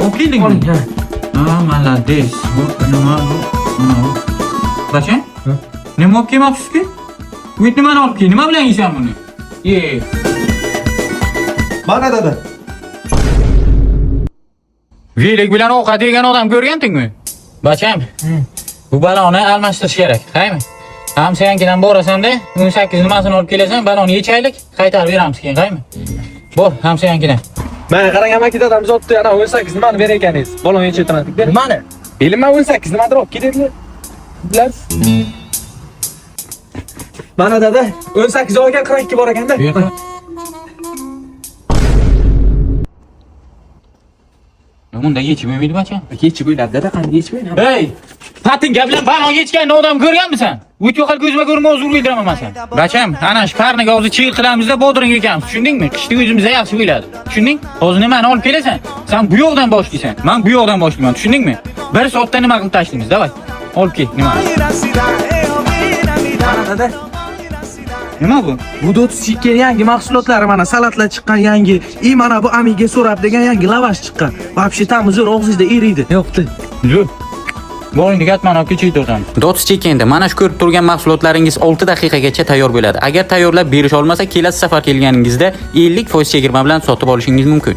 Olib keldingmi? Oling, ha. Ha, молодец. Bu nima bu? Nima bu? Bacham? Nima olib kelmoqchisiz-ku? Bu nimani olib kel? Nima bilan yeysan buni? Ye. Mana dada. Velik bilan ovqat yegan odam ko'rgandingmi? Bacham. Bu baloni almashtirish kerak, haymi? Hamsoyankidan borasan-da, 18 nimasini olib kelasan, baloni yechaylik, qaytarib beramiz keyin, haymi? Bor, hamsoyankidan. Mana qarang, amaki dadam zotdi, ana 18 nimani berar ekaningiz. Balon yechayotgan. Nimani? Bilmayman, 18 nimadir olib keldilar. Bilasiz. Mana dada, 18 olgan 42 bor ekanda. Bu yoqqa. Bunda yechib bo'lmaydi, bacham. Yechib o'yladi dada, qanday yechib o'yladi? Hey! Patinka bilan balon yechgan odam ko'rganmisan? Uch yo'qol ko'zima ko'rinma, o'zi urib o'ldiraman man seni. Bacham, ana shu parniga hozir chigir qilamizda bodring ekamiz, tushundingmi? Qishda o'zimizda yaxshi bo'ladi. Tushunding? Hozir nimani olib kelasan? Sen bu yoqdan boshlaysan, men bu yoqdan boshlayman, tushundingmi? Bir soatda nima qilib tashlaymiz, davay. Olib kel, nima? Mana dada. Nima bu? Bu Dotsik'in yangi mahsulotlari, mana salatlar chiqqan yangi. I mana bu Amiga so'rab degan yangi lavash chiqqan. Вообще ta'mi zo'r, og'zingizda eriydi. Yo'qdi. Yo'q. Boringni gatman olib kechib o'tamiz. Dots Chicken'da mana shu ko'rib turgan mahsulotlaringiz 6 daqiqagacha tayyor bo'ladi. Agar tayyorlab berisha olmasa, kelasi safar kelganingizda 50% chegirma bilan sotib olishingiz mumkin.